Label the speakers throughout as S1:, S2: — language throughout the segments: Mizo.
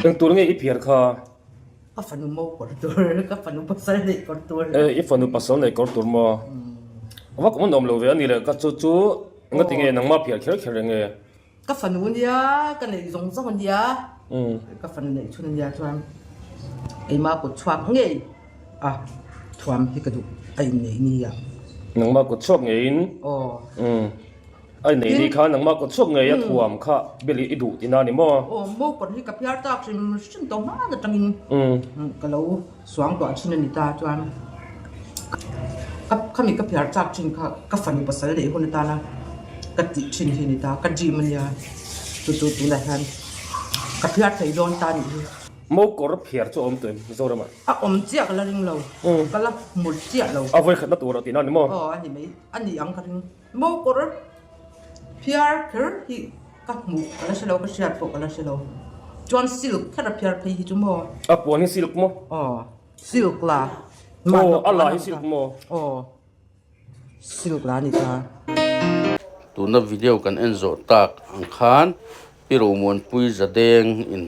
S1: Eng tur nge i phiar kha?
S2: Ka fanu mo kawr tur, ka fanu pasal neih kawr tur.
S1: E, i fanu pasal neih kawr tur maw? A va kum a nuam lo ve a ni le, ka chu chu engati nge nangmah phiar kher kher reng e?
S2: Ka fanu ania, ka neih zawng zawng ania, ka fanu neih chhun ania chuan keimah kut chhuak ngei a thuam hi ka duh a inneih nia.
S1: Nangmah kut chhuak ngeiin?
S2: Aw.
S1: A inneih ni kha nangmah kut chhuak ngei a thuam kha bel i duh tihna a ni maw?
S2: Aw, mo kawt hi ka phiar tak hrim hrim tawh hman atangin ka lo suangtuah thin a ni ta chuan khami ka phiar chak thin kha ka fanu pasal neih hun atana ka tih thin hi a ni ta, ka dream a nia chu chu tunah hian ka phiar thei dawn ta a nih hi.
S1: Mo kawr phiar chu a awm tawh em Mizoramah?
S2: A awm chiah ka la ring lo, ka la hmu chiah lo.
S1: A vawikhatna tur a tihna a ni maw?
S2: Aw a ni mai, a ni ang ka ring. Mo kawr phiar kher hi ka hmuh ka la hre lo, ka hriat pawh ka la hre lo. Chuan silk kher a phiar phei hi chu maw?
S1: A puan hi silk maw?
S2: Aw, silk la.
S1: Aw, a la hi silk maw?
S2: Aw, silk la a ni ta.
S3: Tuna video kan en zawh tak ang khan Pi Romuanpui Zadeng in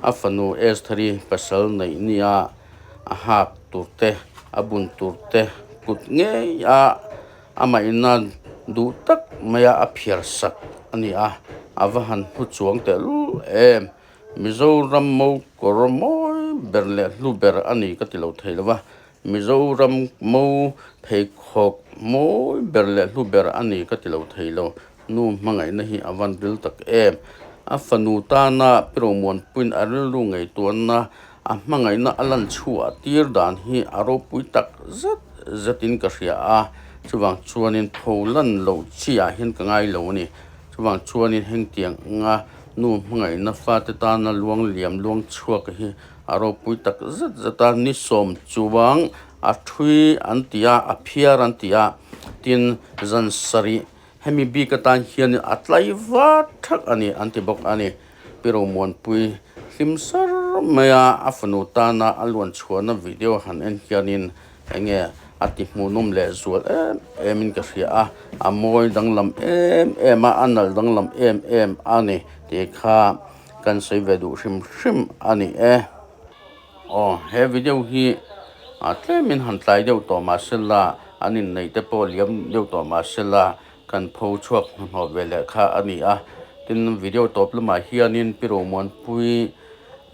S3: a fanu Estheri pasal neih nia a hak tur te, a bun tur te kut ngei a Amah ina duh tak maia a phiar sak a ni a, a va han hmu chuang teh lul em. Mizoram mo kawr mawi ber leh hlu ber a ni ka ti lo thei lo va, Mizoram mo pheikhawk mawi ber leh hlu ber a ni ka ti lo thei lo. Nu hmangaihna hi a van ril tak em. A fanu tana Pi Romuanpuiin a rilru ngaihtuahna a hmangaihna a lan chhuah tir dan hi a ropui tak zet zetin ka hria a, chuvang chuanin tho lan loh chiah hian ka ngai lo a ni. Chuvang chuanin hengtiang anga nu hmangaihna fate tana luang liam luang chhuak hi a ropui tak zet zet a, ni sawm chuang a thui an ti a, a phiar an ti a, tin zan sarih hemi bik atan hianin a tlai vat thak a ni an ti bawk a ni. Pi Romuanpui hlim sar mai a, a fanu tana a luan chhuahna video han en hianin enge a ti hmuhnawm leh zual em em in ka hria a, a mawi danglam em em a, a nalh danglam em em a ni tih kha kan sawi ve duh hrim hrim a ni e. Aw, he video hi a tlemin han tlai deuh tawh mahsela an inneih te pawh liam deuh tawh mahsela Kan pho chhuak hnahnawh ve leh kha a ni a, tin video tawp lamah hianin Pi Romuanpui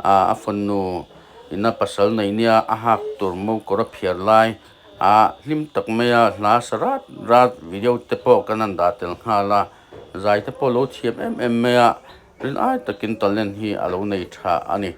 S3: a fanu ina pasal nei nia a hak tur mo kawr a phiar lai a hlim tak mai a hla sa rat rat video te pawh kan han dah tel nghal a, zai te pawh lo thiam em em mai a, rin ai takin talent hi a lo nei tha a ni.